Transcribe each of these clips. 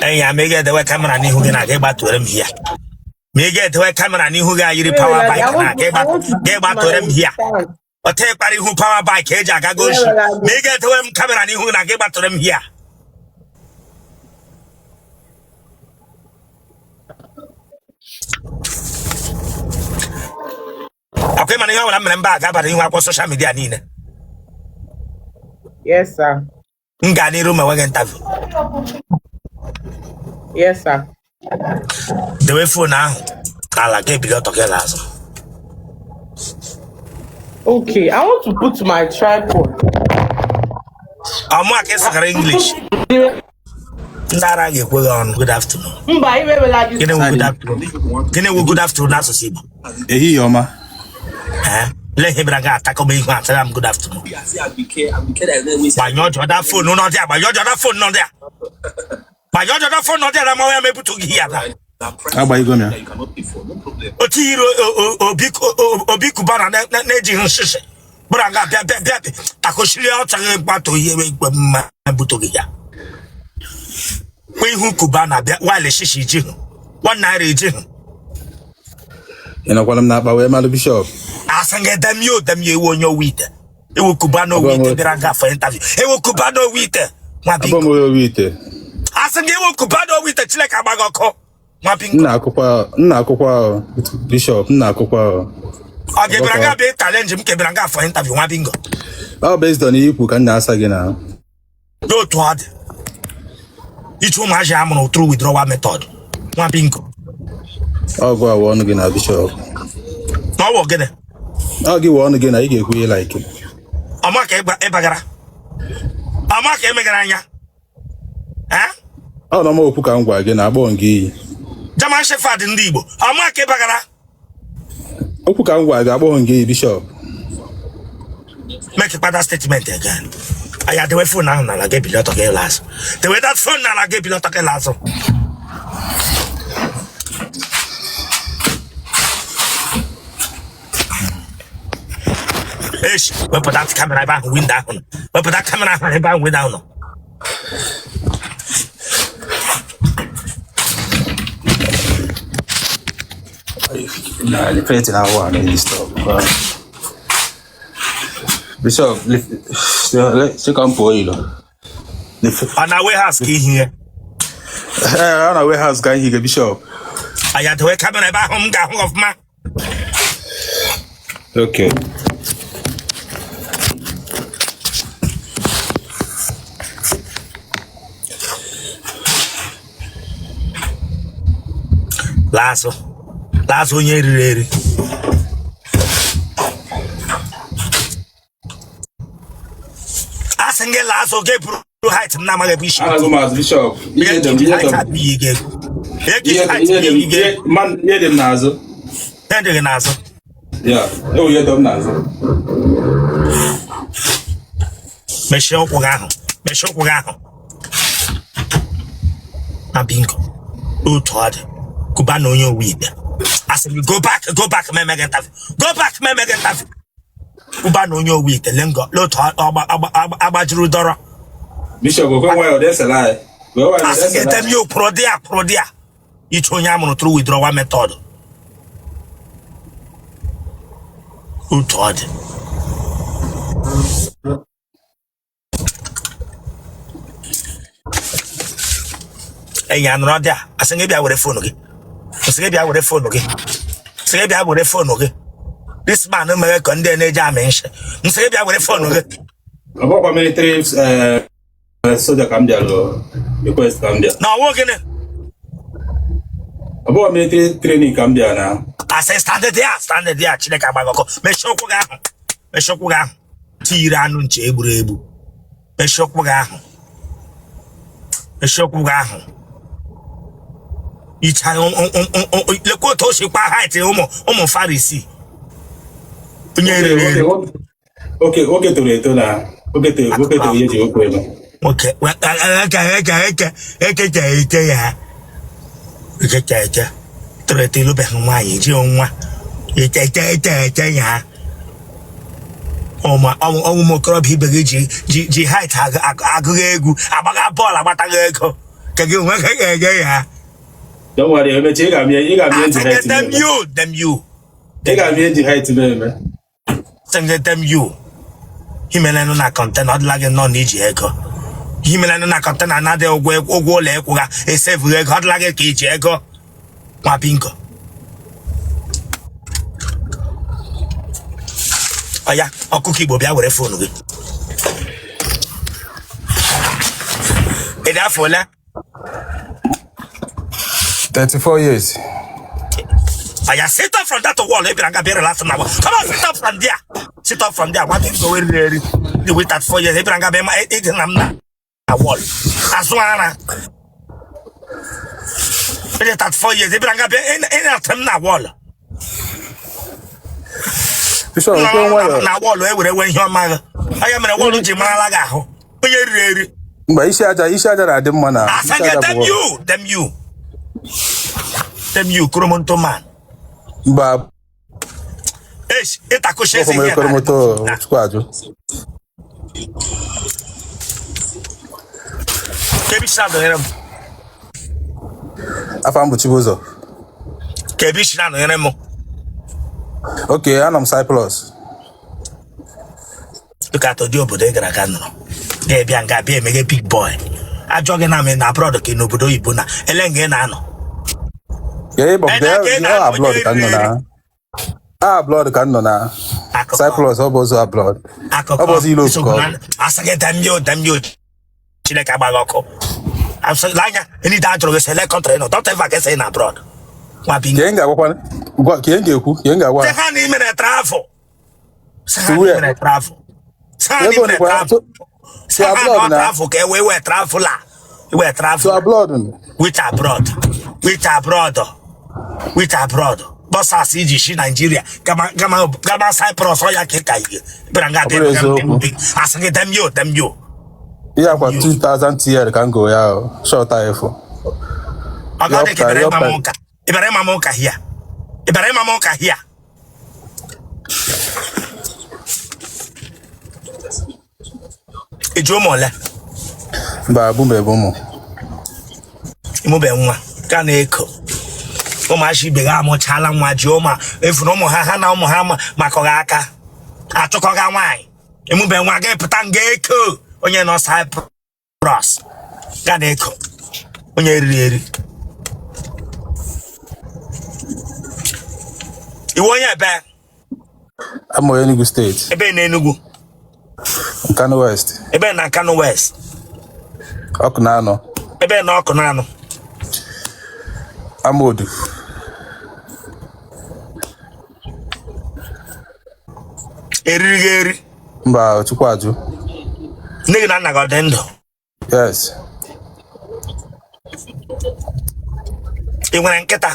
Enyi ya, ma ị ga-edewe camera n'ihu gị na gị gbatuere m hia. Ma ị ga-edewe camera n'ihu gị ayiri power bike na gị gbatuere m hia. Ọta ịkpara ihu power bike eji agago oshi. Ma ị ga-edewe m camera n'ihu gị na gị gbatuere m hia. Ọkwa ịma na ihe ọbụla m mere mba a ga-abara ihu akwụkwọ social media niile. Yes, sir. M gaa n'iru ma enweghị interview. Yes, sir. Dewe phone ahụ n'ala, gị ebili ọtọ gị laa azụ. Okay, I want to put my tripod. Ọ mụ ka ị sụgara English. Ndị ara ga-ekwe gị ọnụ. Good afternoon. Mba, imewela gị. Gịnị wụ good afternoon? Gịnị wụ good afternoon n'asụsụ Igbo? Ehihie ọma. Ee, lee ihe bịara ga atakọ m ihu asara m good afternoon. Gbanyụọ jọda phone nọ dị a, gbanyụọ jọda phone nọ dị a. Gbanyụọ jọda phone nọ dị a na mawa ya mebutu gị ya taa. Agbanyego m ya. Otu yiri Obi Cubana na-ejighị nshịshị bụrụ nga bịa bịa bịa takosiri ọcha gị gbato ihe ikpe mma buto gị ya kwe ihu Cubana bịa wile shishi ijihụ ₦1 ijihụ. Ị nọkwara m n'akpa wee malụ bishop. Asị gị demio demio ewu onye owu ite ewu Cubana owu ite bịara nga for interview ewu Cubana owu ite nwa Abụ bingo m onye owu ite. Asị gị ewu Cubana owu ite, Chineke agba gị ọkụ nwa bingo. Nna akwụkwọ, nna akwụkwọ, bishop, nna akwụkwọ. Ọ ga-ebịara nga bịa challenge m ka ebịara nga for interview, nwa bingo? Ọ based on ihe ikwu ka m na-asa gị na. N'otu ọ dị iche ụmụazị a mụrụ through withdrawal method, nwa bingo. Ọgụ a wụ ọnụ gị na bishop. Na ọ wụ gịnị? Ọ gị wụ ọnụ gị na ị ga-ekwu ihe like. Ọma ka ịbagara, ọma ka emegara anya. Ọ nọ m okwu ka m gwa gị na akpọ gị iyi. German Shepherd ndị Igbo, ọma ka ịbagara. Okwu ka m gwa gị, akpọ gị iyi, bishop. Make that statement again. Aya, dewe phone ahụ n'ala, gị ebili ọtọ gị laa azụ. Dewe that phone n'ala, gị ebili ọtọ gị laa azụ. Esh, wepụ that camera ebe ahụ window ahụ nọ. Wepụ that camera ahụ ebe ahụ window ahụ nọ. Nah, the na ahụ a na-stop. Bishop, sị ka m pụọ ilo. Ọ na warehouse ka ihi ya? Ee, ọ na warehouse ka ihe, Bishop. Aya, dewe camera ebe ahụ m ga-ahụ ọfụma. Okay. Laa azụ, laa azụ, onye riri eri. Asị gị laa azụ, gị bụrụ height m na-amaghị ebe isi. Alago m azụ, Bishop. Ihe dị m, ihe dị m. Ihe dị m n'azụ. Ihe dị gị n'azụ? Ya, ewu ihe dị m n'azụ. Mechie ụkwụ gị ahụ, mechie ụkwụ gị ahụ na bingo. Otu ọ dị Cubana onye owu ite, asị gị go back, go back, ma emeghị interview. Go back, ma emeghị interview. Cubana onye owu ite, lengo otu agbajiri dọrọ. Bishop, okwe nwayọ desela anyị. Asị gị ete m ya okporo dị a, kpụrụ dị a iche onye a mụrụ through withdrawal method. Otu ọ dị enyi a nọrọ dị a, asị gị bịa were phone gị, asị gị bịa were phone gị, asị gị bịa were phone gị. This man mere ka ndị na-eji amị nshị. M sị gị bịa were phone gị. Ọ bụkwa military soja ka m bịara, request ka m bịa. Na ọwụ gịnị? Ọ bụghị military training ka m bịara na. Asị stand there, stand there. Chineke agba gị ọkụ. Mechie ụkwụ gị ahụ, mechie ụkwụ gị ahụ, tiyiri anụ nche egburu egbu. Mechie ụkwụ gị ahụ, mechie ụkwụ gị ahụ. Icha lekwa otu o si kwa height ụmụ Farisi onye riri eri. Oke oke toro eto na oke toro, oke toro ihe ji okwu eme. Nwoke eke eke eke eke ke eke ya eke ke eke toro eto, ịlụbeghị nwaanyị, ji nwa eke eke eke eke ya. Ụmụ okorobịa ibe gị ji ji ji height agụghị egwu, agbaga bọọlụ, agbataghị ego. Ka gị onwe gị ga-ege ya. Don't worry, emechi ị ga-amị ị ga-amị eji height Damn na-eme. you, damn you. Ị ga-amị eji height na-eme. Sị damn you. Himelenụ na container ọ dịla gị nọ na iji ego. Himelenụ na container na-adịghị ụgwọ ụgwọ ụlọ ịkwụga esevughị ego ọ dịla gị ka iji ego. Nwa bingo. Ọya ọkụkọ Igbo bịa were phone gị. Ị dị afọ ole? 34 years. Oya, sit up from that wall. Ị bịara nga bịa relax na wall. Come on, sit up from there. Sit up from there. Nwa bingo wee riri eri. Dị with 34 years. Ị bịara nga bịa ma ịdị na m na na wall. Azụ ara. Ị dị 34 years. Ị bịara nga bịa ị na-atụ m na wall. Bishop, Nọ nke nwayọ. na wall e were wee ihe ọma gị. Onye mere wall ji marala gị ahụ. Onye riri eri. Mgbe isi aja na-adị mma na isi Asị gị aja damn bụ you, damn you. Damn you, Koromonto man. mba Eish, ịtakụchi eze ọkụ m ihe ekwere na- moto Chukwu ajụ. Kebi shi na-anọnyere m. Afa m bụ Chibụzọ. Kebi shi na-anọnyere m. Okay, anọ m Cyprus. Dịka atọ dị obodo ị gara aga nọrọ. Ga-ebịa nga bịa emeghe big boy. Ajọ gị na na abroad ka ị n'obodo oyibo na ele nga ị na-anọ. Ya ịbọ Ede ka ị ya na-anọ abroad onye ka m nọ riri na. Abroad ka m nọ na. Akụkọ. Cyprus ọ bụ ọzọ abroad. Akụkọ. Ọ bụ ọzọ Europe ka ọ bụ. Asị gị damn you, damn you. Chineke agbaghị ọkụ. Asị anya ndị da jụrụ gị sị ele country nọ. Don't ever get say na abroad. Nwa bingo. Ka ị ga-agwakwa gwa ka ị ga-ekwu ka ị ga-agwa Sị ha. ha na ị mere travel. Sị ha To na ị where? mere travel. Sị ha na ị Ego mere nịkwa travel. to Sị to ha na abroad ọ na travel ka e wee wee travel a. Wee to travel. abroad. Which abroad? Which abroad? Which abroad? Bọsas iji si Naijiria gama gama gama Cyprus ọ ya ka ị ka ihe bịara nga Ọ bịa bụrụ eziokwu. asị gị damn you, damn you. Ihe akwa 2000 TL ka m go ya o. Short efo. Ọ ga dị ka ị bịara ịma m Yọpụta ụka. Ị bịara ịma m ụka hia. Ị bịara ịma m ụka hia. Ị ji ụmụ ole? Mba abụmebe ụmụ. Ịmụbe nwa ka na-eko. Ụmụachi ibe gị amụchala nwa ji ụmụ efuru ụmụ ha ha na ụmụ ha makọghị aka achụkọga nwaanyị. Ịmụbe nwa gị pụta nga eko onye nọ Cyprus ga na-eko onye riri eri. Iwe onye ebe? Amụ Enugu steeti. Ebe na Enugu. Nkanu West. Ebe na Nkanu West. Ọkụ na anọ. Ebe na ọkụ na anọ. Amodu. Eriri gị eri. Mba Chukwu ajụ. Nne gị na nna gị ọ dị ndụ? Yes. Ị nwere nkịta?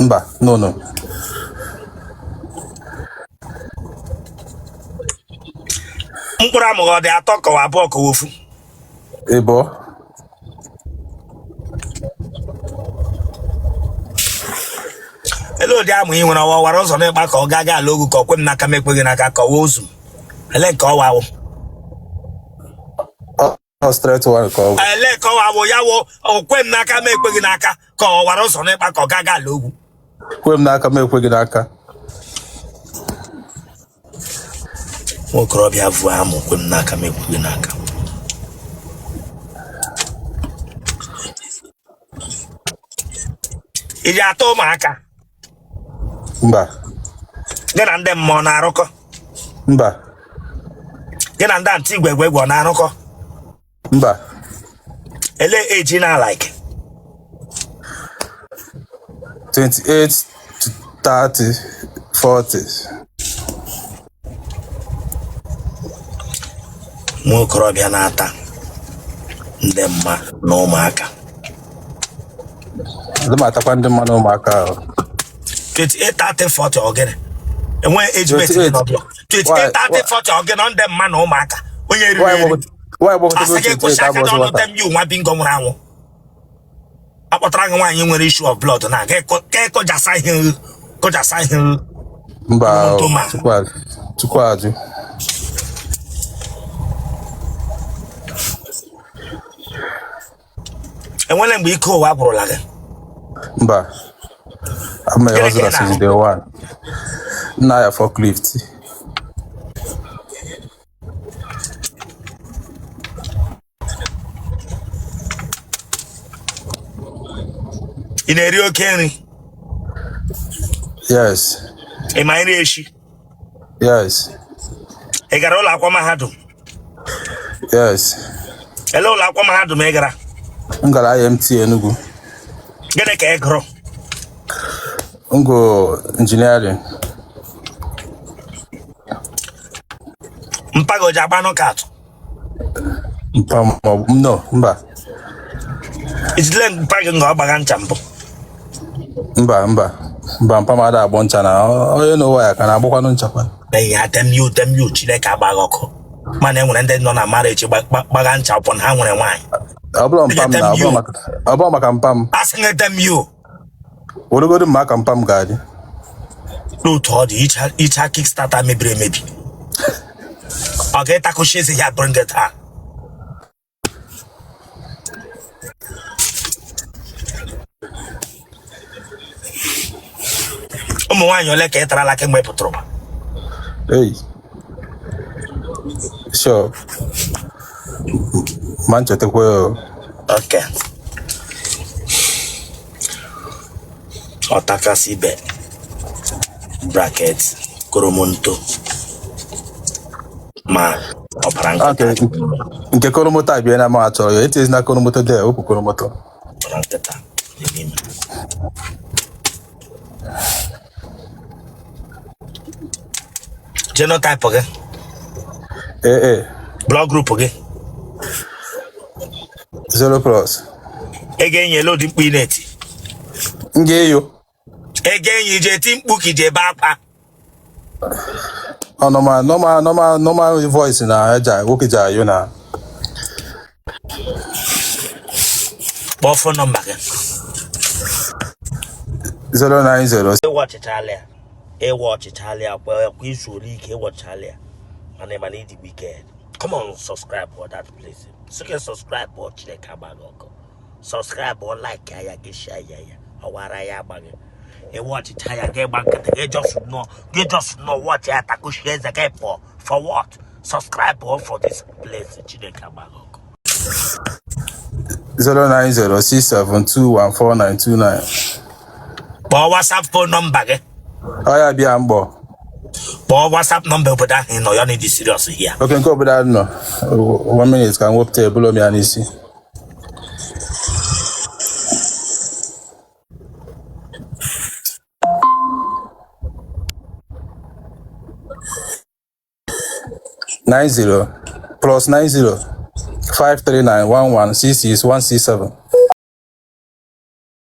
Mba, no no. Mkpụrụ amụ gị ọ dị atọ kọwa abụọ kọwa ofu? Ịbọ. Ele ụdị amụ ị nwere ọwa wara ụzọ n'ịkpa ka ọ gaa gaa ala ogwu ka ọ kwe m n'aka m ekweghị n'aka ka ọwa ozu m. Ele nke ọwa awụ. Ọ straight one ka ọ bụ. Ele nke ọwa awụ ya wụ okwe m n'aka m ekweghị n'aka ka ọ wara ụzọ n'ịkpa ka ọ gaa gaa ala ogwu. Kwe m n'aka m ekweghị n'aka. Nwa okorobịa vụ amụ kwe m n'aka m ekweghị n'aka. Ị ji ata ụmụaka? Mba. Gị na ndị mmụọ na-arụkọ? Mba. Gị na ndị antị igwe egwe na-arụkọ? Mba. Ele eji na like? 28 to 30, 40. Nwa okorobịa na-ata ndị mma na ụmụaka. Adị m atakwa ndị mma na ụmụaka ahụ. 28 30 40 ọ gịnị? Enweghị age mate 28. n'ọbụla. 28 30 40 ọ gịnị? Ndị mma na ụmụaka. Onye riri eri. Nwaanyị gbakọtago Asị gị kwụsị 28 aka abụọzi n'ọnụ nwata. tem you nwa bingo nwụrụ anwụ. Akpọtara gị nwaanyị nwere issue of blood na ka ịkụjasa ihe kụjasa ihe. Mba, Chukwu ajụ. Enwere mgbe ike ụwa gwụrụla gị? Mba. Abụ m Gịnị ka ị hustler since na-arụ? day one. M na-aya forklift. Ị na-eri oke nri? Yes. Ị ma nri eshi? Yes. Ị gara ụlọ akwụkwọ mahadum? Yes. Ele ụlọ akwụkwọ mahadum ị gara? M gara IMT Enugu. Gịnị ka ị gụrụ? M gụ engineering. Mpa gị o ji agba knockout? Mpa m ọ bụ no, mba. I jidele mpa gị nga ọ gbaga ncha mbụ? Mba, mba. Mba, mpa m ada agbọ ncha na onye n'ụwa ya ka na-agbakwanụ ncha kwa. Ya damn you, damn you, Chineke agba gị ọkụ. Mana e nwere ndị nọ na marriage gbaga ncha upon ha nwere nwaanyị. Ọ bụrụ mpa m na ọ bụrụ maka mpa m. Asị gị damn you. Weregodu m aka mpa m ga-adị. N'otu ọ dị icha kickstarter mebiri emebi. Ọ ga-ịtakụchi eze ya bring it taa. Ụmụ nwaanyị ole ka ị tarala kemgbe ị pụtara ụwa? Hey. Sure. Ma nchetakwa ya o. Okay. Ọtakasị ibe bracket koromonto ma ọbara nkịta. Nke koromoto abịa na ma achọrọ ya etinyezina koromoto dị wepụ koromoto. Ọbara nkịta dị n'ime. Genotype gị? AA. Blood group gị? 0 plus. Ego enyi ele ụdị mkpu ị na-eti? M ga-eyo. Ego enyi iji eti mkpu ka iji ebe akwa? Ọ normal normal normal normal voice na eja nwoke ji ayo na. Kpọọ phone number gị. 090. Ịwọchichala ya, ịwọchichala ya kwa kwa izu ole ike ịwọchichala ya, mana ị mana ịdị wicked. Come on, subscribe for that place. Sị gị subscribe ọ Chineke agba gị ọkụ. Subscribe ọ like ya gị share ya ya ọwara ya agba gị. Ịwọchicha ya gị gba nkịtị gị just nọ gị just nọ watch ya takushi eze gị for what? Subscribe ọ for this place. Chineke agba gị ọkụ. 09067214929. Kpọọ WhatsApp phone number gị. Ọ ya bịa mgbọ. Kpọọ WhatsApp number obodo ahụ ị nọ ya na ịdị serious here. Okay nke obodo ahụ nọ. One minute ka m wepụta ebulu m ya n'isi. 90 plus 90 539 11 66 167.